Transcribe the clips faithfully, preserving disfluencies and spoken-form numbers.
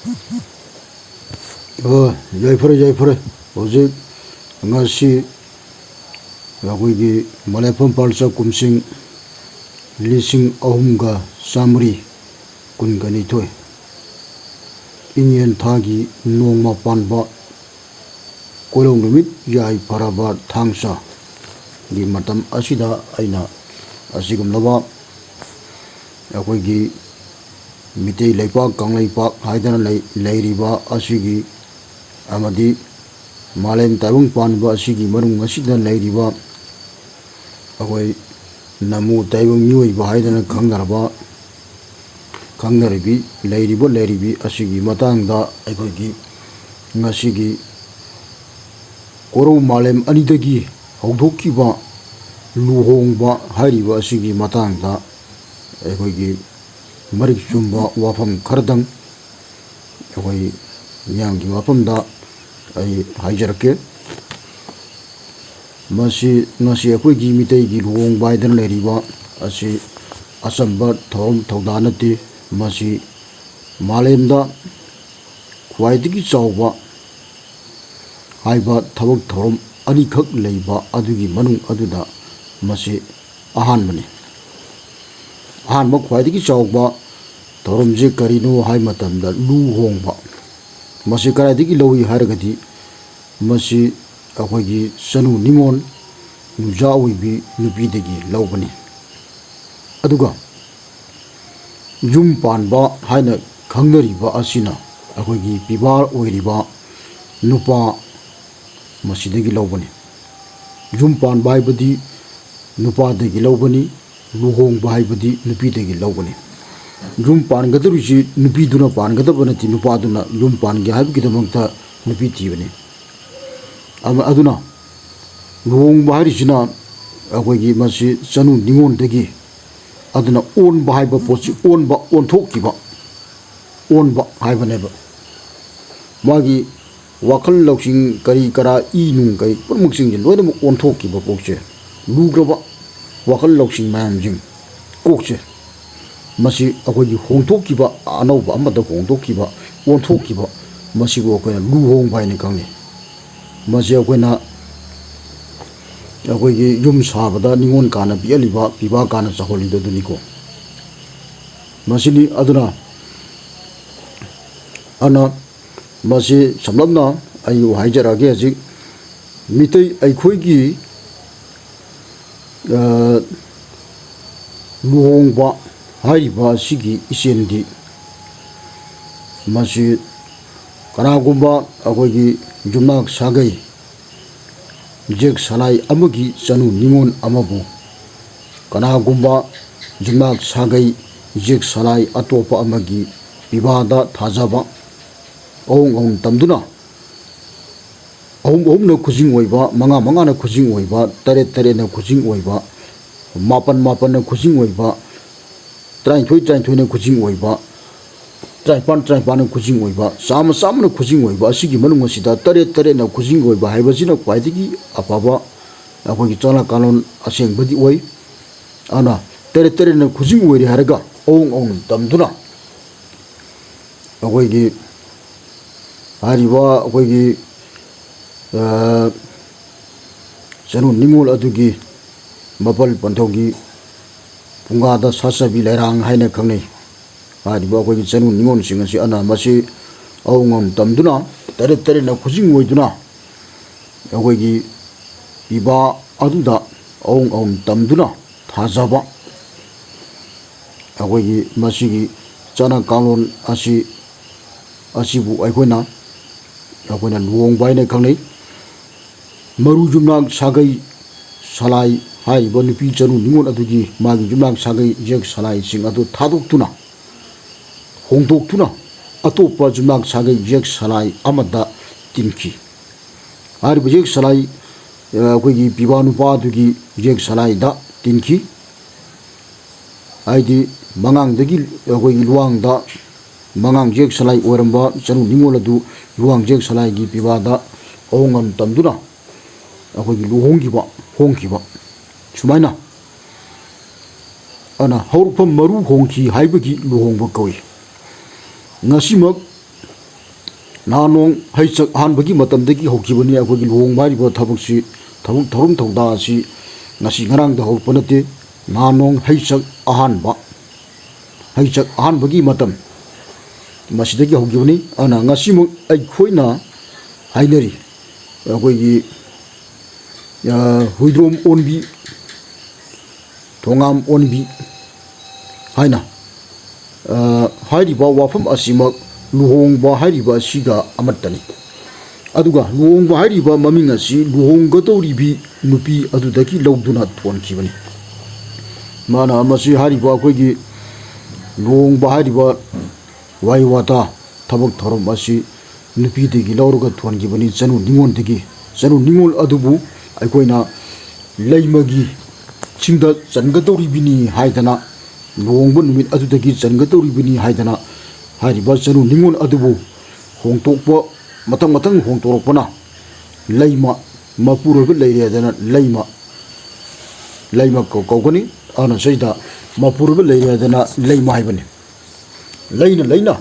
ꯑ, ꯌꯥꯏꯐꯔꯦ, ꯌꯥꯏꯐꯔꯦ꯫ ꯍꯧꯖꯤꯛ ꯉꯁꯤ ꯑꯩꯈꯣꯏꯒꯤ ꯃꯂꯦꯐꯝ ꯄꯥꯜꯆ ꯀꯨꯝꯁꯤꯡ ꯂꯤꯁꯤꯡ ꯑꯍꯨꯝꯒ ꯆꯥꯃꯔꯤ ꯀꯨꯟꯒ ꯅꯤꯊꯣꯏ, ꯏꯉꯦꯟ ꯊꯥꯒꯤ ꯅꯣꯡꯃ ꯄꯥꯟꯕ ꯀꯣꯏꯔꯧ ꯅꯨꯃꯤꯠ ꯌꯥꯏꯐꯔꯕ ꯊꯥꯡꯖꯒꯤ ꯃꯇꯝ ꯑꯁꯤꯗ ꯑꯩꯅ ꯑꯁꯤꯒꯨꯝꯂꯕ ꯑꯩꯈꯣꯏꯒꯤ ꯃꯤꯇꯩ ꯂꯩꯄꯥꯛ ꯀꯪꯂꯩꯄꯥꯛ ꯍꯥꯏꯗꯅ ꯂꯩ-, ꯂꯩꯔꯤꯕ ꯑꯁꯤꯒꯤ ꯑꯃꯗꯤ ꯃꯥꯂꯦꯝ ꯇꯥꯏꯕꯪ ꯄꯥꯟꯕ ꯑꯁꯤꯒꯤ ꯃꯅꯨꯡ ꯑꯁꯤꯗ ꯂꯩꯔꯤꯕ ꯑꯩꯈꯣꯏ ꯅꯃꯨ ꯇꯥꯏꯕꯪ ꯃꯤꯑꯣꯏꯕ ꯍꯥꯏꯗꯅ ꯈꯪꯅꯔꯕ, ꯈꯪꯅꯔꯤꯕꯤ, ꯂꯩꯔꯤꯕ, ꯂꯩꯔꯤꯕꯤ ꯑꯁꯤꯒꯤ ꯃꯇꯥꯡꯗ ꯑꯩꯈꯣꯏꯒꯤ ꯉꯁꯤꯒꯤ ꯀꯣꯔꯧ ꯃꯥꯂꯦꯝ ꯑꯅꯤꯗꯒꯤ ꯍꯧꯗꯣꯛꯈꯤꯕ ꯂꯨꯍꯣꯡꯕ ꯍꯥꯏꯔꯤꯕ ꯑꯁꯤꯒꯤ ꯃꯇꯥꯡꯗ ꯑꯩꯈꯣꯏꯒꯤ ꯃꯔꯤꯛ ꯆꯨꯝꯕ ꯋꯥꯐꯝ ꯈꯔꯗꯪ ꯑꯩꯈꯣꯏ ꯃꯤꯌꯥꯝꯒꯤ ꯃꯐꯝꯗ ꯑꯩ ꯍꯥꯏꯖꯔꯛꯀꯦ꯫ ꯃꯁꯤ ꯉꯁꯤ ꯑꯩꯈꯣꯏꯒꯤ ꯃꯤꯇꯩꯒꯤ ꯂꯨꯍꯣꯡꯕ ꯍꯥꯏꯗꯅ ꯂꯩꯔꯤꯕ ꯑꯁꯤ ꯑꯆꯝꯕ ꯊꯧꯔꯝ ꯊꯧꯗꯥ ꯅꯠꯇꯦ꯫ ꯃꯁꯤ ꯃꯥꯂꯦꯝꯗ ꯈ꯭ꯋꯥꯏꯗꯒꯤ ꯆꯥꯎꯕ ꯍꯥꯏꯕ ꯊꯕꯛ ꯊꯧꯔꯝ ꯑꯅꯤꯈꯛ ꯂꯩꯕ ꯑꯗꯨꯒꯤ ꯃꯅꯨꯡ ꯑꯗꯨꯗ ꯃꯁꯤ ꯑꯍꯥꯟꯕꯅꯤ꯫ ꯑꯍꯥꯟꯕ ꯈ꯭ꯋꯥꯏꯗꯒꯤ ꯆꯥꯎꯕ ꯊꯧꯔꯝꯁꯦ ꯀꯔꯤꯅꯣ ꯍꯥꯏ ꯃꯇꯝꯗ ꯂꯨꯍꯣꯡꯕ꯫ ꯃꯁꯤ ꯀꯗꯥꯏꯗꯒꯤ ꯂꯧꯏ ꯍꯥꯏꯔꯒꯗꯤ ꯃꯁꯤ ꯑꯩꯈꯣꯏꯒꯤ ꯆꯅꯨ ꯅꯤꯉꯣꯜ ꯅꯨꯡꯖꯥ ꯑꯣꯏꯕꯤ ꯅꯨꯄꯤꯗꯒꯤ ꯂꯧꯕꯅꯤ꯫ ꯑꯗꯨꯒ ꯌꯨꯝ ꯄꯥꯟꯕ ꯍꯥꯏꯅ ꯈꯪꯅꯔꯤꯕ ꯑꯁꯤꯅ ꯑꯩꯈꯣꯏꯒꯤ ꯄꯤꯕꯥ ꯑꯣꯏꯔꯤꯕ ꯅꯨꯄꯥ ꯃꯁꯤꯗꯒꯤ ꯂꯧꯕꯅꯤ꯫ ꯌꯨꯝ ꯄꯥꯟꯕ ꯍꯥꯏꯕꯗꯤ ꯅꯨꯄꯥꯗꯒꯤ ꯂꯧꯕꯅꯤ, ꯂꯨꯍꯣꯡꯕ ꯍꯥꯏꯕꯗꯤ ꯅꯨꯄꯤꯗꯒꯤ ꯂꯧꯕꯅꯤ꯫ ꯌꯨꯝ ꯄꯥꯟꯒꯗꯧꯔꯤꯁꯤ ꯅꯨꯄꯤꯗꯨꯅ ꯄꯥꯟꯒꯗꯕ ꯅꯠꯇꯦ, ꯅꯨꯄꯥꯗꯨꯅ ꯌꯨꯝ ꯄꯥꯟꯒꯦ ꯍꯥꯏꯕꯒꯤꯗꯃꯛꯇ ꯅꯨꯄꯤ ꯊꯤꯕꯅꯤ꯫ ꯑꯃ-, ꯑꯗꯨꯅ ꯂꯨꯍꯣꯡꯕ ꯍꯥꯏꯔꯤꯁꯤꯅ ꯑꯩꯈꯣꯏꯒꯤ ꯃꯁꯤ ꯆꯅꯨ ꯅꯤꯉꯣꯟꯗꯒꯤ ꯑꯗꯨꯅ ꯑꯣꯟꯕ ꯍꯥꯏꯕ ꯄꯣꯠꯁꯤ ꯑꯣꯟꯕ, ꯑꯣꯟꯊꯣꯛꯈꯤꯕ, ꯑꯣꯟꯕ ꯍꯥꯏꯕꯅꯦꯕ꯫ ꯃꯥꯒꯤ ꯋꯥꯈꯜ ꯂꯧꯁꯤꯡ ꯀꯔꯤ ꯀꯔꯥ, ꯏ ꯅꯨꯡ ꯀꯔꯤ ꯄꯨꯝꯅꯃꯛꯁꯤꯡꯁꯦ ꯂꯣꯏꯅꯃꯛ ꯑꯣꯟꯊꯣꯛꯈꯤꯕ ꯀꯣꯛꯁꯦ, ꯂꯨꯈ꯭ꯔꯕ ꯋꯥꯈꯜ ꯂꯧꯁꯤꯡ ꯃꯌꯥꯝꯁꯤꯡ ꯀꯣꯛꯁꯦ, ꯃꯁꯤ ꯑꯩꯈꯣꯏꯒꯤ ꯍꯣꯡꯗꯣꯛꯈꯤꯕ, ꯑꯅꯧꯕ ꯑꯃꯗ ꯍꯣꯡꯗꯣꯛꯈꯤꯕ, ꯑꯣꯟꯊꯣꯛꯈꯤꯕ, ꯃꯁꯤꯕꯨ ꯑꯩꯈꯣꯏꯅ ꯂꯨꯍꯣꯡꯕ ꯍꯥꯏꯅ ꯈꯪꯅꯩ꯫ ꯃꯁꯤ ꯑꯩꯈꯣꯏꯅ, ꯑꯩꯈꯣꯏꯒꯤ ꯌꯨꯝ ꯁꯥꯕꯗ ꯅꯤꯉꯣꯜ ꯀꯥꯅ ꯄꯤꯍꯜꯂꯤꯕ, ꯄꯤꯕꯥ ꯀꯥꯅ ꯆꯥꯎꯍꯜꯂꯤꯗꯣ ꯑꯗꯨꯅꯤꯀꯣ꯫ ꯃꯁꯤꯅꯤ꯫ ꯑꯗꯨꯅ, ꯑꯗꯨꯅ ꯃꯁꯤ ꯁꯝꯂꯞꯅ ꯑꯩ ꯍꯥꯏꯖꯔꯛꯑꯒꯦ ꯍꯧꯖꯤꯛ꯫ ꯃꯤꯇꯩ ꯑꯩꯈꯣꯏꯒꯤ, ꯑ, ꯂꯨꯍꯣꯡꯕ ꯍꯥꯏꯔꯤꯕ ꯑꯁꯤꯒꯤ ꯏꯆꯦꯜꯗꯤ, ꯃꯁꯤ ꯀꯅꯥꯒꯨꯝꯕ ꯑꯩꯈꯣꯏꯒꯤ ꯌꯨꯝꯅꯥꯛ ꯁꯥꯒꯩ, ꯌꯦꯛ ꯁꯂꯥꯏ ꯑꯃꯒꯤ ꯆꯅꯨ ꯅꯤꯉꯣꯜ ꯑꯃꯕꯨ ꯀꯅꯥꯒꯨꯝꯕ ꯌꯨꯝꯅꯥꯛ ꯁꯥꯒꯩ, ꯌꯦꯛ ꯁꯂꯥꯏ ꯑꯇꯣꯞꯄ ꯑꯃꯒꯤ ꯄꯤꯕꯥꯗ ꯊꯥꯖꯕ, ꯑꯍꯨꯝ ꯑꯍꯨꯝ ꯇꯝꯗꯨꯅ, ꯑꯍꯨꯝ ꯑꯍꯨꯝꯅ ꯈꯨꯖꯤꯡ ꯑꯣꯏꯕ, ꯃꯉꯥ ꯃꯉꯥꯅ ꯈꯨꯖꯤꯡ ꯑꯣꯏꯕ, ꯇꯔꯦꯠ ꯇꯔꯦꯠꯅ ꯈꯨꯖꯤꯡ ꯑꯣꯏꯕ, ꯃꯥꯄꯟ ꯃꯥꯄꯟꯅ ꯈꯨꯖꯤꯡ ꯑꯣꯏꯕ, ꯇꯔꯥꯅꯤꯊꯣꯏ ꯇꯔꯥꯅꯤꯊꯣꯏꯅ ꯈꯨꯖꯤꯡ ꯑꯣꯏꯕ, ꯇꯔꯥꯅꯤꯄꯥꯟ ꯇꯔꯥꯅꯤꯄꯥꯟꯅ ꯈꯨꯖꯤꯡ ꯑꯣꯏꯕ, ꯆꯥꯝꯃ ꯆꯥꯝꯃꯅ ꯈꯨꯖꯤꯡ ꯑꯣꯏꯕ, ꯑꯁꯤꯒꯤ ꯃꯅꯨꯡ ꯑꯁꯤꯗ ꯇꯔꯦꯠ ꯇꯔꯦꯠꯅ ꯈꯨꯖꯤꯡ ꯑꯣꯏꯕ ꯍꯥꯏꯕꯁꯤꯅ ꯈ꯭ꯋꯥꯏꯗꯒꯤ ꯑꯐꯕ ꯑꯩꯈꯣꯏꯒꯤ ꯆꯠꯅ ꯀꯥꯡꯂꯣꯟ ꯑꯁꯦꯡꯕꯗꯤ ꯑꯣꯏ꯫ ꯑꯗꯨꯅ ꯇꯔꯦꯠ ꯇꯔꯦꯠꯅ ꯈꯨꯖꯤꯡ ꯑꯣꯏꯔꯦ ꯍꯥꯏꯔꯒ ꯑꯋꯣꯡ ꯑꯋꯣꯡ ꯇꯝꯗꯨꯅ ꯑꯩꯈꯣꯏꯒꯤ ꯍꯥꯏꯔꯤꯕ ꯑꯩꯈꯣꯏꯒꯤ, ꯑ, ꯆꯅꯨ ꯅꯤꯉꯣꯜ ꯑꯗꯨꯒꯤ ꯃꯄꯜ ꯄꯟꯊꯧꯒꯤ ꯄꯨꯡꯒꯥꯗ ꯁꯥꯠꯆꯕꯤ ꯂꯩꯔꯥꯡ ꯍꯥꯏꯅ ꯈꯪꯅꯩ꯫ ꯍꯥꯏꯔꯤꯕ ꯑꯩꯈꯣꯏꯒꯤ ꯆꯅꯨ ꯅꯤꯉꯣꯜꯁꯤꯡ ꯑꯁꯤ ꯑꯅ ꯃꯁꯤ ꯑꯋꯣꯡ ꯑꯋꯣꯡ ꯇꯝꯗꯨꯅ ꯇꯔꯦꯠ ꯇꯔꯦꯠꯅ ꯈꯨꯖꯤꯡ ꯑꯣꯏꯗꯨꯅ ꯑꯩꯈꯣꯏꯒꯤ ꯄꯤꯕꯥ ꯑꯗꯨꯗ ꯑꯋꯣꯡ ꯑꯋꯣꯡ ꯇꯝꯗꯨꯅ ꯊꯥꯖꯕ꯫ ꯑꯩꯈꯣꯏꯒꯤ ꯃꯁꯤꯒꯤ ꯆꯠꯅ ꯀꯥꯡꯂꯣꯟ ꯑꯁꯤ, ꯑꯁꯤꯕꯨ ꯑꯩꯈꯣꯏꯅ, ꯑꯩꯈꯣꯏꯅ ꯂꯨꯍꯣꯡꯕ ꯍꯥꯏꯅ ꯈꯪꯅꯩ꯫ ꯃꯔꯨ ꯌꯨꯝꯅꯥꯛ ꯁꯥꯒꯩ ꯁꯂꯥꯏ ꯍꯥꯏꯔꯤꯕ ꯅꯨꯄꯤ ꯆꯅꯨ ꯅꯤꯉꯣꯜ ꯑꯗꯨꯒꯤ ꯃꯥꯒꯤ ꯌꯨꯝꯅꯥꯛ ꯁꯥꯒꯩ ꯌꯦꯛ ꯁꯂꯥꯏꯁꯤꯡ ꯑꯗꯨ ꯊꯥꯗꯣꯛꯇꯨꯅ, ꯍꯣꯡꯗꯣꯛꯇꯨꯅ ꯑꯇꯣꯞꯄ ꯌꯨꯝꯅꯥꯛ ꯁꯥꯒꯩ ꯌꯦꯛ ꯁꯂꯥꯏ ꯑꯃꯗ ꯇꯤꯟꯈꯤ꯫ ꯍꯥꯏꯔꯤꯕ ꯌꯦꯛ ꯁꯂꯥꯏ, ꯑ, ꯑꯩꯈꯣꯏꯒꯤ ꯄꯤꯕꯥ ꯅꯨꯄꯥ ꯑꯗꯨꯒꯤ ꯌꯦꯛ ꯁꯂꯥꯏꯗ ꯇꯤꯟꯈꯤ꯫ ꯍꯥꯏꯗꯤ ꯃꯉꯥꯡꯗꯒꯤ ꯑꯩꯈꯣꯏꯒꯤ ꯂꯨꯋꯥꯡꯗ ꯃꯉꯥꯡ ꯌꯦꯛ ꯁꯂꯥꯏ ꯑꯣꯏꯔꯝꯕ ꯆꯅꯨ ꯅꯤꯉꯣꯜ ꯑꯗꯨ ꯂꯨꯋꯥꯡ ꯌꯦꯛ ꯁꯂꯥꯏꯒꯤ ꯄꯤꯕꯥꯗ ꯑꯋꯣꯡ ꯑꯋꯣꯡ ꯇꯝꯗꯨꯅ ꯑꯩꯈꯣꯏꯒꯤ ꯂꯨꯍꯣꯡꯈꯤꯕ, ꯍꯣꯡꯈꯤꯕ꯫ ꯁꯨꯃꯥꯏꯅ ꯑꯗꯨꯅ ꯍꯧꯔꯛꯐꯝ ꯃꯔꯨ ꯍꯣꯡꯈꯤ ꯍꯥꯏꯕꯒꯤ ꯂꯨꯍꯣꯡꯕ ꯀꯧꯏ꯫ ꯉꯁꯤꯃꯛ ꯅꯍꯥ ꯅꯣꯡ ꯍꯩꯆꯛ ꯑꯍꯥꯟꯕꯒꯤ ꯃꯇꯝꯗꯒꯤ ꯍꯧꯈꯤꯕꯅꯤ꯫ ꯑꯩꯈꯣꯏꯒꯤ ꯂꯨꯍꯣꯡꯕ ꯍꯥꯏꯔꯤꯕ ꯊꯕꯛꯁꯤ, ꯊꯕꯛ ꯊꯧꯔꯝ ꯊꯧꯗꯥ ꯑꯁꯤ ꯉꯁꯤ ꯉꯔꯥꯡꯗ ꯍꯧꯔꯛꯄ ꯅꯠꯇꯦ꯫ ꯅꯍꯥ ꯅꯣꯡ ꯍꯩꯆꯛ ꯑꯍꯥꯟꯕ, ꯍꯩꯆꯛ ꯑꯍꯥꯟꯕꯒꯤ ꯃꯇꯝ ꯃꯁꯤꯗꯒꯤ ꯍꯧꯈꯤꯕꯅꯤ꯫ ꯑꯗꯨꯅ ꯉꯁꯤꯃꯛ ꯑꯩꯈꯣꯏꯅ ꯍꯥꯏꯅꯔꯤ, ꯑꯩꯈꯣꯏꯒꯤ, ꯑ, ꯍꯨꯏꯗ꯭ꯔꯣꯝ ꯑꯣꯟꯕꯤ, ꯊꯣꯉꯥꯝ ꯑꯣꯟꯕꯤ ꯍꯥꯏꯅ, ꯑ, ꯍꯥꯏꯔꯤꯕ ꯋꯥꯐꯝ ꯑꯁꯤꯃꯛ ꯂꯨꯍꯣꯡꯕ ꯍꯥꯏꯔꯤꯕ ꯑꯁꯤꯒ ꯑꯃꯠꯇꯅꯤ꯫ ꯑꯗꯨꯒ ꯂꯨꯍꯣꯡꯕ ꯍꯥꯏꯔꯤꯕ ꯃꯃꯤꯡ ꯑꯁꯤ ꯂꯨꯍꯣꯡꯒꯗꯧꯔꯤꯕꯤ ꯅꯨꯄꯤ ꯑꯗꯨꯗꯒꯤ ꯂꯧꯗꯨꯅ ꯊꯣꯟꯈꯤꯕꯅꯤ꯫ ꯃꯥꯅ ꯃꯁꯤ ꯍꯥꯏꯔꯤꯕ ꯑꯩꯈꯣꯏꯒꯤ ꯂꯨꯍꯣꯡꯕ ꯍꯥꯏꯔꯤꯕ ꯋꯥꯍꯩ ꯋꯥꯇꯥ, ꯊꯕꯛ ꯊꯧꯔꯝ ꯑꯁꯤ ꯅꯨꯄꯤꯗꯒꯤ ꯂꯧꯔꯒ ꯊꯣꯟꯈꯤꯕꯅꯤ, ꯆꯅꯨ ꯅꯤꯉꯣꯜꯗꯒꯤ꯫ ꯆꯅꯨ ꯅꯤꯉꯣꯜ ꯑꯗꯨꯕꯨ ꯑꯩꯈꯣꯏꯅ ꯂꯩꯃꯒꯤ ꯆꯤꯡꯗ ꯆꯟꯒꯗꯧꯔꯤꯕꯅꯤ ꯍꯥꯏꯗꯅ, ꯂꯨꯍꯣꯡꯕ ꯅꯨꯃꯤꯠ ꯑꯗꯨꯗꯒꯤ ꯆꯟꯒꯗꯧꯔꯤꯕꯅꯤ ꯍꯥꯏꯗꯅ, ꯍꯥꯏꯔꯤꯕ ꯆꯅꯨ ꯅꯤꯉꯣꯜ ꯑꯗꯨꯕꯨ ꯍꯣꯡꯗꯣꯛꯄ, ꯃꯊꯪ ꯃꯊꯪ ꯍꯣꯡꯗꯣꯔꯛꯄꯅ ꯂꯩꯃ, ꯃꯄꯨꯔꯣꯏꯕ ꯂꯩꯔꯦ ꯍꯥꯏꯗꯅ ꯂꯩꯃ, ꯂꯩꯃ ꯀꯧ-, ꯀꯧꯒꯅꯤ꯫ ꯑꯗꯨꯅ ꯁꯤꯗ ꯃꯄꯨꯔꯣꯏꯕ ꯂꯩꯔꯦ ꯍꯥꯏꯗꯅ ꯂꯩꯃ ꯍꯥꯏꯕꯅꯤ꯫ ꯂꯩꯅ ꯂꯩꯅ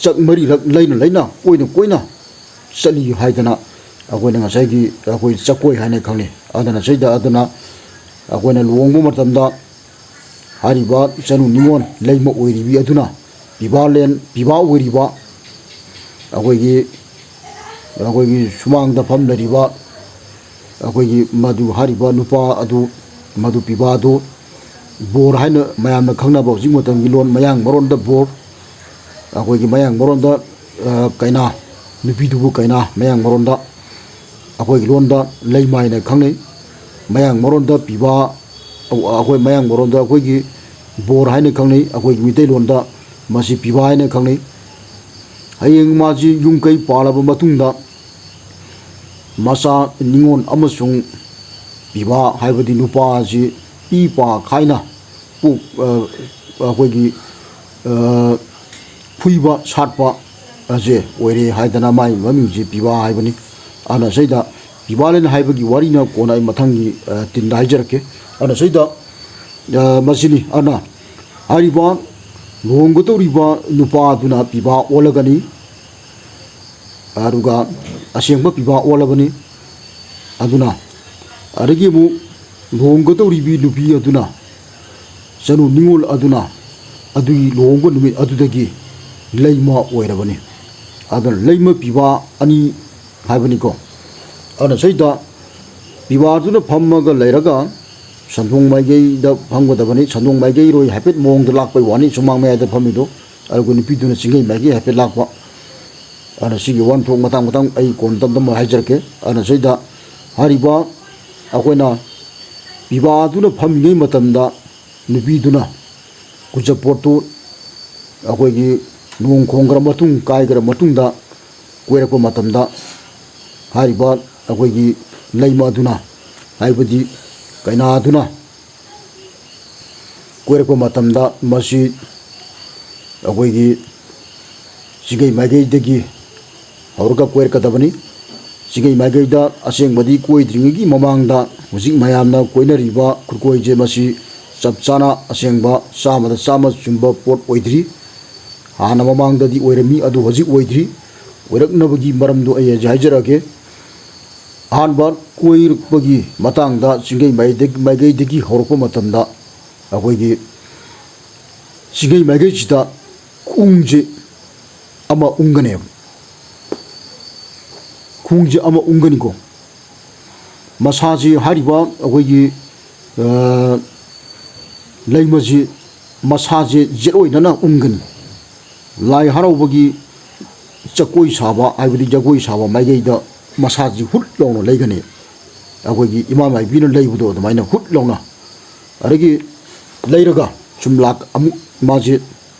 ꯆꯥꯛ ꯃꯔꯤꯔꯛ ꯂꯩꯅ ꯂꯩꯅ ꯀꯣꯏꯅ ꯀꯣꯏꯅ ꯆꯠꯂꯤ ꯍꯥꯏꯗꯅ ꯑꯩꯈꯣꯏꯅ ꯉꯁꯥꯏꯒꯤ ꯑꯩꯈꯣꯏ ꯆꯥꯛꯀꯣꯏ ꯍꯥꯏꯅ ꯈꯪꯅꯩ꯫ ꯑꯗꯨꯅ ꯁꯤꯗ ꯑꯗꯨꯅ ꯑꯩꯈꯣꯏꯅ ꯂꯨꯍꯣꯡꯕ ꯃꯇꯝꯗ ꯍꯥꯏꯔꯤꯕ ꯏꯆꯟꯅꯨ ꯅꯤꯉꯣꯜ ꯂꯩꯃ ꯑꯣꯏꯔꯤꯕꯤ ꯑꯗꯨꯅ ꯄꯤꯕꯥꯂꯦꯟ, ꯄꯤꯕꯥ ꯑꯣꯏꯔꯤꯕ ꯑꯩꯈꯣꯏꯒꯤ, ꯑꯩꯈꯣꯏꯒꯤ ꯁꯨꯃꯥꯡꯗ ꯐꯝꯂꯤꯕ ꯑꯩꯈꯣꯏꯒꯤ ꯃꯗꯨ ꯍꯥꯏꯔꯤꯕ ꯅꯨꯄꯥ ꯑꯗꯨ, ꯃꯗꯨ ꯄꯤꯕꯥ ꯑꯗꯨ ꯕꯣꯔ ꯍꯥꯏꯅ ꯃꯌꯥꯝꯅ ꯈꯪꯅꯕ ꯍꯧꯖꯤꯛ ꯃꯇꯝꯒꯤ ꯂꯣꯟ ꯃꯌꯥꯡ ꯃꯔꯣꯟꯗ ꯕꯣꯔ, ꯑꯩꯈꯣꯏꯒꯤ ꯃꯌꯥꯡ ꯃꯔꯣꯟꯗ, ꯑ, ꯀꯩꯅꯥ, ꯅꯨꯄꯤꯗꯨꯕꯨ ꯀꯩꯅꯥ, ꯃꯌꯥꯡ ꯃꯔꯣꯟꯗ꯫ ꯑꯩꯈꯣꯏꯒꯤ ꯂꯣꯟꯗ ꯂꯩꯃ ꯍꯥꯏꯅ ꯈꯪꯅꯩ꯫ ꯃꯌꯥꯡ ꯃꯔꯣꯟꯗ ꯄꯤꯕꯥ, ꯑꯩꯈꯣꯏ ꯃꯌꯥꯡ ꯃꯔꯣꯟꯗ ꯑꯩꯈꯣꯏꯒꯤ ꯕꯣꯔ ꯍꯥꯏꯅ ꯈꯪꯅꯩ꯫ ꯑꯩꯈꯣꯏꯒꯤ ꯃꯤꯇꯩꯂꯣꯟꯗ ꯃꯁꯤ ꯄꯤꯕꯥ ꯍꯥꯏꯅ ꯈꯪꯅꯩ꯫ ꯍꯌꯦꯡ ꯃꯥꯁꯤ ꯌꯨꯝ ꯀꯩ ꯄꯥꯜꯂꯕ ꯃꯇꯨꯡꯗ ꯃꯆꯥ ꯅꯤꯉꯣꯜ ꯑꯃꯁꯨꯡ ꯄꯤꯕꯥ ꯍꯥꯏꯕꯗꯤ ꯅꯨꯄꯥ ꯑꯁꯤ ꯄꯤ ꯄꯥ ꯈꯥꯏꯅ ꯄꯣꯛ-, ꯑ, ꯑꯩꯈꯣꯏꯒꯤ, ꯑ, ꯐꯨꯏꯕ ꯁꯥꯠꯄ ꯑꯁꯦ ꯑꯣꯏꯔꯦ ꯍꯥꯏꯗꯅ ꯃꯥꯒꯤ ꯃꯃꯤꯡꯁꯦ ꯄꯤꯕꯥ ꯍꯥꯏꯕꯅꯤ꯫ ꯑꯗꯨꯅ ꯁꯤꯗ ꯄꯤꯕꯥꯂꯦꯟ ꯍꯥꯏꯕꯒꯤ ꯋꯥꯔꯤꯅ ꯀꯣꯟꯅ ꯑꯩ ꯃꯊꯪꯒꯤ, ꯑ, ꯇꯤꯟꯗ ꯍꯥꯏꯖꯔꯛꯀꯦ꯫ ꯑꯗꯨꯅ ꯁꯤꯗ, ꯑ, ꯃꯁꯤꯅꯤ꯫ ꯑꯗꯨꯅ ꯍꯥꯏꯔꯤꯕ ꯂꯨꯍꯣꯡꯒꯗꯧꯔꯤꯕ ꯅꯨꯄꯥ ꯑꯗꯨꯅ ꯄꯤꯕꯥ ꯑꯣꯜꯂꯒꯅꯤ꯫ ꯑꯗꯨꯒ ꯑꯁꯦꯡꯕ ꯄꯤꯕꯥ ꯑꯣꯜꯂꯕꯅꯤ꯫ ꯑꯗꯨꯅ ꯑꯗꯒꯤ ꯑꯃꯨꯛ ꯂꯨꯍꯣꯡꯒꯗꯧꯔꯤꯕꯤ ꯅꯨꯄꯤ ꯑꯗꯨꯅ, ꯆꯅꯨ ꯅꯤꯉꯣꯜ ꯑꯗꯨꯅ, ꯑꯗꯨꯒꯤ ꯂꯨꯍꯣꯡꯕ ꯅꯨꯃꯤꯠ ꯑꯗꯨꯗꯒꯤ ꯂꯩꯃ ꯑꯣꯏꯔꯕꯅꯤ꯫ ꯑꯗꯨꯅ ꯂꯩꯃ ꯄꯤꯕꯥ ꯑꯅꯤ ꯍꯥꯏꯕꯅꯤꯀꯣ꯫ ꯑꯗꯨꯅ ꯁꯤꯗ ꯄꯤꯕꯥꯗꯨꯅ ꯐꯝꯃꯒ ꯂꯩꯔꯒ ꯁꯟꯗꯣꯡ ꯃꯥꯏꯀꯩꯗ ꯐꯝꯒꯗꯕꯅꯤ꯫ ꯁꯟꯗꯣꯡ ꯃꯥꯏꯀꯩꯔꯣꯏ ꯍꯥꯏꯐꯦꯠ ꯃꯑꯣꯡꯗ ꯂꯥꯛꯄꯩ ꯋꯥꯅꯤ, ꯁꯨꯃꯥꯡ ꯃꯌꯥꯏꯗ ꯐꯝꯃꯤꯗꯣ꯫ ꯑꯗꯨꯒ ꯅꯨꯄꯤꯗꯨꯅ ꯆꯤꯡꯒꯩ ꯃꯥꯏꯀꯩ ꯍꯥꯏꯐꯦꯠ ꯂꯥꯛꯄ꯫ ꯑꯗꯨꯅ ꯁꯤꯒꯤ ꯋꯥꯍꯟꯊꯣꯛ ꯃꯇꯥꯡ ꯃꯇꯥꯡ ꯑꯩ ꯀꯣꯟꯅ ꯇꯞ ꯇꯞꯅ ꯍꯥꯏꯖꯔꯛꯀꯦ꯫ ꯑꯗꯨꯅ ꯁꯤꯗ ꯍꯥꯏꯔꯤꯕ ꯑꯩꯈꯣꯏꯅ ꯄꯤꯕꯥꯗꯨꯅ ꯐꯝꯃꯤꯉꯩ ꯃꯇꯝꯗ ꯅꯨꯄꯤꯗꯨꯅ ꯀꯨꯖ ꯄꯣꯠꯇꯨ ꯑꯩꯈꯣꯏꯒꯤ ꯅꯣꯡ ꯈꯣꯡꯈ꯭ꯔ ꯃꯇꯨꯡ, ꯀꯥꯏꯈ꯭ꯔ ꯃꯇꯨꯡꯗ ꯀꯣꯏꯔꯛꯄ ꯃꯇꯝꯗ ꯍꯥꯏꯔꯤꯕ ꯑꯩꯈꯣꯏꯒꯤ ꯂꯩꯃ ꯑꯗꯨꯅ, ꯍꯥꯏꯕꯗꯤ ꯀꯩꯅꯥꯗꯨꯅ ꯀꯣꯏꯔꯛꯄ ꯃꯇꯝꯗ ꯃꯁꯤ ꯑꯩꯈꯣꯏꯒꯤ ꯆꯤꯡꯒꯩ ꯃꯥꯏꯀꯩꯗꯒꯤ ꯍꯧꯔꯒ ꯀꯣꯏꯔꯛꯀꯗꯕꯅꯤ꯫ ꯆꯤꯡꯒꯩ ꯃꯥꯏꯀꯩꯗ ꯑꯁꯦꯡꯕꯗꯤ ꯀꯣꯏꯗ꯭ꯔꯤꯉꯩꯒꯤ ꯃꯃꯥꯡꯗ ꯍꯧꯖꯤꯛ ꯃꯌꯥꯝꯅ ꯀꯣꯏꯅꯔꯤꯕ ꯈꯨꯠꯀꯣꯏꯁꯦ ꯃꯁꯤ ꯆꯞ ꯆꯥꯅ ꯑꯁꯦꯡꯕ ꯆꯥꯝꯃꯗ ꯆꯥꯝꯃ ꯆꯨꯝꯕ ꯄꯣꯠ ꯑꯣꯏꯗ꯭ꯔꯤ꯫ ꯍꯥꯟꯅ ꯃꯃꯥꯡꯗꯗꯤ ꯑꯣꯏꯔꯝꯃꯤ, ꯑꯗꯨ ꯍꯧꯖꯤꯛ ꯑꯣꯏꯗ꯭ꯔꯤ꯫ ꯑꯣꯏꯔꯛꯅꯕꯒꯤ ꯃꯔꯝꯗꯣ ꯑꯩ ꯍꯧꯖꯤꯛ ꯍꯥꯏꯖꯔꯛꯑꯒꯦ꯫ ꯑꯍꯥꯟꯕ ꯀꯣꯏꯔꯛꯄꯒꯤ ꯃꯇꯥꯡꯗ ꯆꯤꯡꯒꯩ ꯃꯥꯏꯗ-, ꯃꯥꯏꯀꯩꯗꯒꯤ ꯍꯧꯔꯛꯄ ꯃꯇꯝꯗ ꯑꯩꯈꯣꯏꯒꯤ ꯆꯤꯡꯒꯩ ꯃꯥꯏꯀꯩꯁꯤꯗ ꯈꯣꯡꯁꯦ ꯑꯃ ꯎꯪꯒꯅꯦꯕ꯫ ꯈꯣꯡꯁꯦ ꯑꯃ ꯎꯪꯒꯅꯤꯀꯣ꯫ ꯃꯁꯥꯁꯤ ꯍꯥꯏꯔꯤꯕ ꯑꯩꯈꯣꯏꯒꯤ, ꯑ, ꯂꯩꯃꯁꯤ ꯃꯁꯥꯁꯦ ꯌꯦꯠ ꯑꯣꯏꯅꯅ ꯎꯪꯒꯅꯤ꯫ ꯂꯥꯏ ꯍꯔꯥꯎꯕꯒꯤ ꯆꯀꯣꯏ ꯁꯥꯕ, ꯍꯥꯏꯕꯗꯤ ꯖꯒꯣꯏ ꯁꯥꯕ ꯃꯥꯏꯀꯩꯗ ꯃꯁꯥꯁꯤ ꯍꯨꯠ ꯂꯥꯎꯅ ꯂꯩꯒꯅꯤ꯫ ꯑꯩꯈꯣꯏꯒꯤ ꯏꯃꯥ ꯃꯥꯏꯕꯤꯅ ꯂꯩꯕꯗꯣ ꯑꯗꯨꯃꯥꯏꯅ ꯍꯨꯠ ꯂꯥꯎꯅ꯫ ꯑꯗꯒꯤ ꯂꯩꯔꯒ ꯁꯨꯝ ꯂꯥꯛ-, ꯑꯃꯨꯛ ꯃꯥꯁꯦ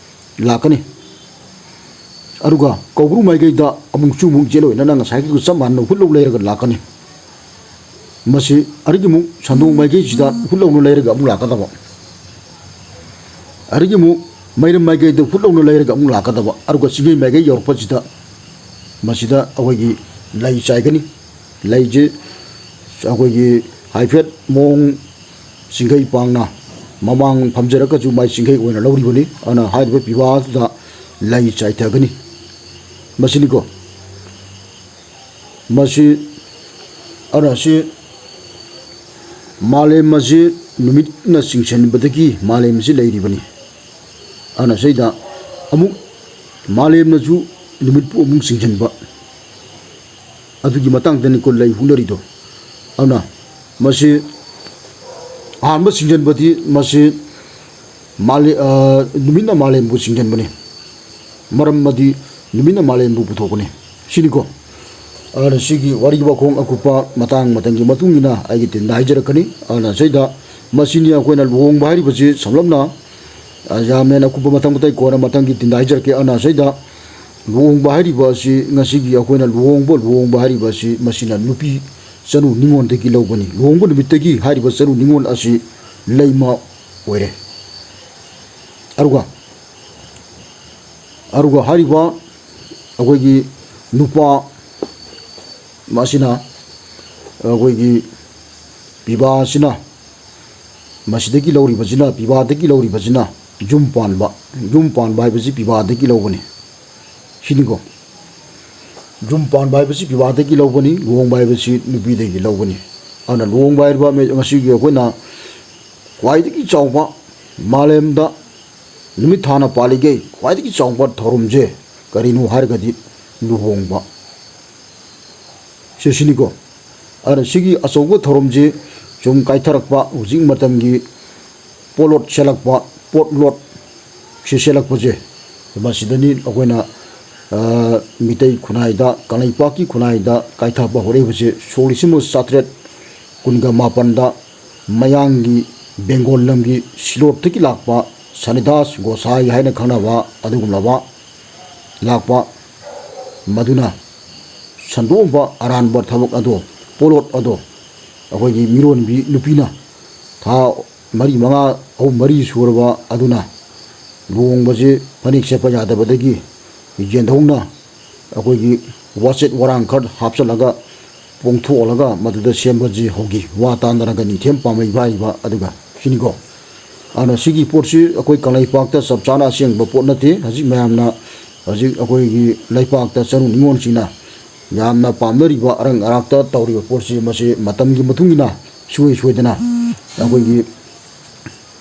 ꯂꯥꯛꯀꯅꯤ꯫ ꯑꯗꯨꯒ ꯀꯧꯕ꯭ꯔꯨ ꯃꯥꯏꯀꯩꯗ ꯑꯃꯨꯛꯁꯨ ꯑꯃꯨꯛ ꯌꯦꯠ ꯑꯣꯏꯅꯅ ꯉꯁꯥꯏꯒꯤꯗꯨ ꯆꯞ ꯃꯥꯟꯅꯅ ꯍꯨꯠ ꯂꯧ ꯂꯩꯔꯒ ꯂꯥꯛꯀꯅꯤ꯫ ꯃꯁꯤ ꯑꯗꯒꯤ ꯑꯃꯨꯛ ꯁꯟꯗꯣꯡ ꯃꯥꯏꯀꯩꯁꯤꯗ ꯍꯨꯠ ꯂꯧꯅ ꯂꯩꯔꯒ ꯑꯃꯨꯛ ꯂꯥꯛꯀꯗꯕ꯫ ꯑꯗꯒꯤ ꯑꯃꯨꯛ ꯃꯩꯔꯝ ꯃꯥꯏꯀꯩꯗ ꯍꯨꯠ ꯂꯧꯅ ꯂꯩꯔꯒ ꯑꯃꯨꯛ ꯂꯥꯛꯀꯗꯕ꯫ ꯑꯗꯨꯒ ꯆꯤꯡꯒꯩ ꯃꯥꯏꯀꯩ ꯌꯧꯔꯛꯄꯁꯤꯗ ꯃꯁꯤꯗ ꯑꯩꯈꯣꯏꯒꯤ ꯂꯩ ꯆꯥꯏꯒꯅꯤ꯫ ꯂꯩꯁꯦ ꯑꯩꯈꯣꯏꯒꯤ ꯍꯥꯏꯐꯦꯠ ꯃꯑꯣꯡ ꯆꯤꯡꯈꯩ ꯄꯥꯡꯅ ꯃꯃꯥꯡ ꯐꯝꯖꯔꯒꯁꯨ ꯃꯥꯏ ꯆꯤꯡꯈꯩ ꯑꯣꯏꯅ ꯂꯧꯔꯤꯕꯅꯤ꯫ ꯑꯗꯨꯅ ꯍꯥꯏꯔꯤꯕ ꯄꯤꯕꯥꯗꯨꯗ ꯂꯩ ꯆꯥꯏꯊꯒꯅꯤ꯫ ꯃꯁꯤꯅꯤꯀꯣ꯫ ꯃꯁꯤ, ꯑꯗꯨꯅ ꯁꯤ ꯃꯥꯂꯦꯝ ꯑꯁꯤ ꯅꯨꯃꯤꯠꯅ ꯆꯤꯡꯁꯤꯟꯕꯗꯒꯤ ꯃꯥꯂꯦꯝ ꯑꯁꯤ ꯂꯩꯔꯤꯕꯅꯤ꯫ ꯑꯗꯨꯅ ꯁꯤꯗ ꯑꯃꯨꯛ ꯃꯥꯂꯦꯝꯅꯁꯨ ꯅꯨꯃꯤꯠꯄꯨ ꯑꯃꯨꯛ ꯆꯤꯡꯁꯤꯟꯕ, ꯑꯗꯨꯒꯤ ꯃꯇꯥꯡꯗꯅꯤꯀꯣ ꯂꯩ ꯍꯨꯅꯔꯤꯗꯣ꯫ ꯑꯗꯨꯅ ꯃꯁꯤ ꯑꯍꯥꯟꯕ ꯆꯤꯡꯁꯤꯟꯕꯗꯤ ꯃꯁꯤ ꯃꯥꯂꯦ-, ꯑ, ꯅꯨꯃꯤꯠꯅ ꯃꯥꯂꯦꯝꯕꯨ ꯆꯤꯡꯁꯤꯟꯕꯅꯤ꯫ ꯃꯔꯝ ꯑꯗꯤ ꯅꯨꯃꯤꯠꯅ ꯃꯥꯂꯦꯝꯕꯨ ꯄꯨꯊꯣꯛꯄꯅꯤ꯫ ꯁꯤꯅꯤꯀꯣ꯫ ꯑꯗꯨꯅ ꯁꯤꯒꯤ ꯋꯥꯔꯤ ꯋꯥꯈꯣꯡ ꯑꯀꯨꯞꯄ ꯃꯇꯥꯡ ꯃꯇꯝꯒꯤ ꯃꯇꯨꯡ ꯏꯟꯅ ꯑꯩꯒꯤ ꯇꯤꯟꯗ ꯍꯥꯏꯖꯔꯛꯀꯅꯤ꯫ ꯑꯗꯨꯅ ꯁꯤꯗ ꯃꯁꯤꯅꯤ ꯑꯩꯈꯣꯏꯅ ꯂꯨꯍꯣꯡꯕ ꯍꯥꯏꯔꯤꯕꯁꯤ ꯁꯝꯂꯞꯅ, ꯑ, ꯌꯥꯝ ꯍꯦꯟꯅ ꯑꯀꯨꯞꯄ ꯃꯇꯥꯡ ꯃꯇꯥꯏ ꯀꯣꯟꯅ ꯃꯊꯪꯒꯤ ꯇꯤꯟꯗ ꯍꯥꯏꯖꯔꯛꯀꯦ꯫ ꯑꯗꯨꯅ ꯁꯤꯗ ꯂꯨꯍꯣꯡꯕ ꯍꯥꯏꯔꯤꯕ ꯑꯁꯤ ꯉꯁꯤꯒꯤ ꯑꯩꯈꯣꯏꯅ ꯂꯨꯍꯣꯡꯕ, ꯂꯨꯍꯣꯡꯕ ꯍꯥꯏꯔꯤꯕ ꯑꯁꯤ ꯃꯁꯤꯅ ꯅꯨꯄꯤ ꯆꯅꯨ ꯅꯤꯉꯣꯜꯗꯒꯤ ꯂꯧꯕꯅꯤ꯫ ꯂꯨꯍꯣꯡꯕ ꯅꯨꯃꯤꯠꯇꯒꯤ ꯍꯥꯏꯔꯤꯕ ꯆꯅꯨ ꯅꯤꯉꯣꯜ ꯑꯁꯤ ꯂꯩꯃ ꯑꯣꯏꯔꯦ꯫ ꯑꯗꯨꯒ, ꯑꯗꯨꯒ ꯍꯥꯏꯔꯤꯕ ꯑꯩꯈꯣꯏꯒꯤ ꯅꯨꯄꯥ ꯃꯁꯤꯅ ꯑꯩꯈꯣꯏꯒꯤ ꯄꯤꯕꯥ ꯑꯁꯤꯅ ꯃꯁꯤꯗꯒꯤ ꯂꯧꯔꯤꯕꯁꯤꯅ, ꯄꯤꯕꯥꯗꯒꯤ ꯂꯧꯔꯤꯕꯁꯤꯅ ꯌꯨꯝ ꯄꯥꯟꯕ, ꯌꯨꯝ ꯄꯥꯟꯕ ꯍꯥꯏꯕꯁꯤ ꯄꯤꯕꯥꯗꯒꯤ ꯂꯧꯕꯅꯤ꯫ ꯁꯤꯅꯤꯀꯣ꯫ ꯌꯨꯝ ꯄꯥꯟꯕ ꯍꯥꯏꯕꯁꯤ ꯄꯤꯕꯥꯗꯒꯤ ꯂꯧꯕꯅꯤ, ꯂꯨꯍꯣꯡꯕ ꯍꯥꯏꯕꯁꯤ ꯅꯨꯄꯤꯗꯒꯤ ꯂꯧꯕꯅꯤ꯫ ꯑꯗꯨꯅ ꯂꯨꯍꯣꯡꯕ ꯍꯥꯏꯔꯤꯕ ꯃꯦ-, ꯉꯁꯤꯒꯤ ꯑꯩꯈꯣꯏꯅ ꯈ꯭ꯋꯥꯏꯗꯒꯤ ꯆꯥꯎꯕ, ꯃꯥꯂꯦꯝꯗ ꯅꯨꯃꯤꯠ ꯊꯥꯅ ꯄꯥꯜꯂꯤꯈꯩ ꯈ꯭ꯋꯥꯏꯗꯒꯤ ꯆꯥꯎꯕ ꯊꯧꯔꯝꯁꯦ ꯀꯔꯤꯅꯣ ꯍꯥꯏꯔꯒꯗꯤ ꯂꯨꯍꯣꯡꯕ꯫ ꯁꯤꯁꯤꯅꯤꯀꯣ꯫ ꯑꯗꯨꯅ ꯁꯤꯒꯤ ꯑꯆꯧꯕ ꯊꯧꯔꯝꯁꯤ ꯁꯨꯝ ꯀꯥꯏꯊꯔꯛꯄ, ꯍꯧꯖꯤꯛ ꯃꯇꯝꯒꯤ ꯄꯣꯠꯂꯣꯠ ꯁꯦꯠꯂꯛꯄ, ꯄꯣꯠꯂꯣꯠ ꯁꯤ ꯁꯦꯠꯂꯛꯄꯁꯦ, ꯃꯁꯤꯗꯅꯤ ꯑꯩꯈꯣꯏꯅ, ꯑ, ꯃꯤꯇꯩ ꯈꯨꯟꯅꯥꯏꯗ, ꯀꯪꯂꯩꯄꯥꯛꯀꯤ ꯈꯨꯟꯅꯥꯏꯗ ꯀꯥꯏꯊꯕ ꯍꯧꯔꯛꯏꯕꯁꯦ꯫ ꯁꯣꯛ ꯂꯤꯁꯤꯡ ꯑꯃ ꯆꯥꯇ꯭ꯔꯦꯠ ꯀꯨꯟꯒ ꯃꯥꯄꯟꯗ ꯃꯌꯥꯡꯒꯤ ꯕꯦꯡꯒꯣꯜ ꯂꯝꯒꯤ ꯁꯤꯂꯣꯠꯇꯒꯤ ꯂꯥꯛꯄ ꯁꯅꯤꯗꯥꯁ ꯒꯣꯁꯥꯏ ꯍꯥꯏꯅ ꯈꯪꯅꯕ ꯑꯗꯨꯒꯨꯝꯂꯕ ꯂꯥꯛꯄ, ꯃꯗꯨꯅ ꯁꯟꯗꯣꯛꯑꯝꯕ ꯑꯔꯥꯟꯕ ꯊꯕꯛ ꯑꯗꯣ, ꯄꯣꯠꯂꯣꯠ ꯑꯗꯣ ꯑꯩꯈꯣꯏꯒꯤ ꯃꯤꯔꯣꯟꯕꯤ ꯅꯨꯄꯤꯅ ꯊꯥ ꯃꯔꯤ ꯃꯉꯥ, ꯑꯍꯨꯝ ꯃꯔꯤ ꯁꯨꯔꯕ ꯑꯗꯨꯅ ꯂꯨꯍꯣꯡꯕꯁꯦ ꯐꯅꯦꯛ ꯁꯦꯠꯄ ꯌꯥꯗꯕꯗꯒꯤ ꯌꯦꯟꯙꯧꯅ ꯑꯩꯈꯣꯏꯒꯤ ꯋꯥꯆꯦꯠ ꯋꯥꯔꯥꯡ ꯈꯔ ꯍꯥꯞꯆꯤꯜꯂꯒ ꯄꯣꯡꯊꯣꯛꯍꯜꯂꯒ ꯃꯗꯨꯗ ꯁꯦꯝꯕꯁꯤ ꯍꯧꯈꯤ꯫ ꯋꯥ ꯇꯥꯅꯔꯒ ꯅꯤꯡꯊꯦꯝ ꯄꯥꯝꯃꯩ ꯍꯥꯏꯔꯤꯕ ꯑꯗꯨꯒ ꯁꯤꯅꯤꯀꯣ꯫ ꯑꯗꯨꯅ ꯁꯤꯒꯤ ꯄꯣꯠꯁꯤ ꯑꯩꯈꯣꯏ ꯀꯪꯂꯩꯄꯥꯛꯇ ꯆꯞ ꯆꯥꯅ ꯑꯁꯦꯡꯕ ꯄꯣꯠ ꯅꯠꯇꯦ꯫ ꯍꯧꯖꯤꯛ ꯃꯌꯥꯝꯅ ꯍꯧꯖꯤꯛ ꯑꯩꯈꯣꯏꯒꯤ ꯂꯩꯄꯥꯛꯇ ꯆꯅꯨ ꯅꯤꯉꯣꯜꯁꯤꯡꯅ ꯌꯥꯝꯅ ꯄꯥꯝꯅꯔꯤꯕ ꯑꯔꯪ ꯑꯔꯥꯛꯇ ꯇꯧꯔꯤꯕ ꯄꯣꯠꯁꯤ, ꯃꯁꯤ ꯃꯇꯝꯒꯤ ꯃꯇꯨꯡ ꯏꯟꯅ ꯁꯨꯡꯁꯣꯏ ꯁꯣꯏꯗꯅ ꯑꯩꯈꯣꯏꯒꯤ,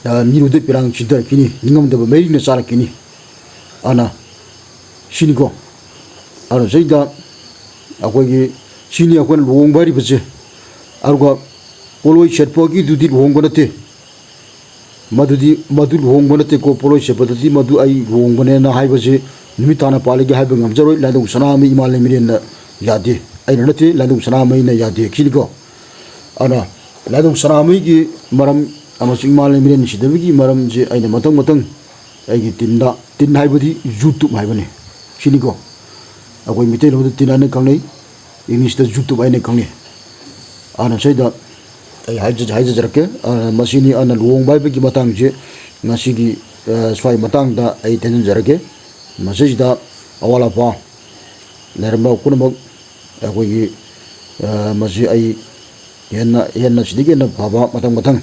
ꯑ, ꯅꯤꯔꯨꯗ ꯄꯤꯔꯥꯡ ꯆꯤꯟꯊꯔꯛꯈꯤꯅꯤ, ꯅꯤꯡꯉꯝꯗꯕ ꯃꯩꯔꯤꯛꯅ ꯆꯥꯔꯛꯈꯤꯅꯤ꯫ ꯑꯅ ꯁꯤꯅꯤꯀꯣ꯫ ꯑꯗꯨꯅ ꯁꯤꯗ ꯑꯩꯈꯣꯏꯒꯤ, ꯁꯤꯅꯤ ꯑꯩꯈꯣꯏꯅ ꯂꯨꯍꯣꯡꯕ ꯍꯥꯏꯔꯤꯕꯁꯦ꯫ ꯑꯗꯨꯒ ꯄꯣꯠꯂꯣꯏ ꯁꯦꯠꯄꯒꯤꯗꯨꯗꯤ ꯂꯨꯍꯣꯡꯕ ꯅꯠꯇꯦ꯫ ꯃꯗꯨꯗꯤ, ꯃꯗꯨ ꯂꯨꯍꯣꯡꯕ ꯅꯠꯇꯦꯀꯣ꯫ ꯄꯣꯠꯂꯣꯏ ꯁꯦꯠꯄꯗꯗꯤ ꯃꯗꯨ ꯑꯩ ꯂꯨꯍꯣꯡꯕꯅꯦꯅ ꯍꯥꯏꯕꯁꯦ ꯅꯨꯃꯤꯠ ꯊꯥꯅ ꯄꯥꯜꯂꯤꯒꯦ ꯍꯥꯏꯕ ꯉꯝꯖꯔꯣꯏ꯫ ꯂꯥꯏꯙꯧ ꯁꯅꯥꯃꯍꯤ ꯏꯃꯥ ꯂꯩꯃꯔꯦꯟꯅ ꯌꯥꯗꯦ꯫ ꯑꯩꯅ ꯅꯠꯇꯦ, ꯂꯥꯏꯙꯧ ꯁꯅꯥꯃꯍꯤꯅ ꯌꯥꯗꯦ ꯁꯤꯅꯤꯀꯣ꯫ ꯑꯗꯨꯅ ꯂꯥꯏꯙꯧ ꯁꯅꯥꯃꯍꯤꯒꯤ ꯃꯔꯝ ꯑꯃꯁꯨꯡ ꯏꯃꯥ ꯂꯩꯃꯔꯦꯟ ꯁꯤꯗꯕꯒꯤ ꯃꯔꯝꯁꯦ ꯑꯩꯅ ꯃꯊꯪ ꯃꯊꯪ ꯑꯩꯒꯤ ꯇꯤꯟꯗ, ꯇꯤꯟ ꯍꯥꯏꯕꯗꯤ YouTube ꯍꯥꯏꯕꯅꯤ ꯁꯤꯅꯤꯀꯣ꯫ ꯑꯩꯈꯣꯏ ꯃꯤꯇꯩꯂꯣꯟꯗ ꯇꯤꯟ ꯍꯥꯏꯅ ꯈꯪꯅꯩ, English ꯇ YouTube ꯍꯥꯏꯅ ꯈꯪꯅꯩ꯫ ꯑꯗꯨꯅ ꯁꯤꯗ ꯑꯩ ꯍꯥꯏꯖ-, ꯍꯥꯏꯖꯖꯔꯛꯀꯦ꯫ ꯑꯗꯨꯅ ꯃꯁꯤꯅꯤ ꯑꯩꯅ ꯂꯨꯍꯣꯡꯕ ꯍꯥꯏꯕꯒꯤ ꯃꯇꯥꯡꯁꯦ ꯉꯁꯤꯒꯤ, ꯑ, ꯁ꯭ꯋꯥꯏ ꯃꯇꯥꯡꯗ ꯑꯩ ꯇꯦꯟꯖꯟꯖꯔꯒꯦ꯫ ꯃꯁꯤꯁꯤꯗ ꯑꯋꯥꯠ ꯑꯄꯥ ꯂꯩꯔꯝꯕ ꯄꯨꯝꯅꯃꯛ ꯑꯩꯈꯣꯏꯒꯤ, ꯑ, ꯃꯁꯤ ꯑꯩ ꯍꯦꯟꯅ, ꯍꯦꯟꯅ ꯁꯤꯗꯒꯤ ꯍꯦꯟꯅ ꯐꯕ ꯃꯊꯪ ꯃꯊꯪ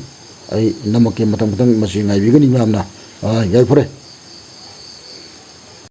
ꯑꯩ ꯅꯝꯃꯛꯀꯦ꯫ ꯃꯊꯪ ꯃꯊꯪ ꯃꯁꯤ ꯉꯥꯏꯕꯤꯒꯅꯤ ꯃꯌꯥꯝꯅ꯫ ꯑ, ꯌꯥꯏꯐꯔꯦ꯫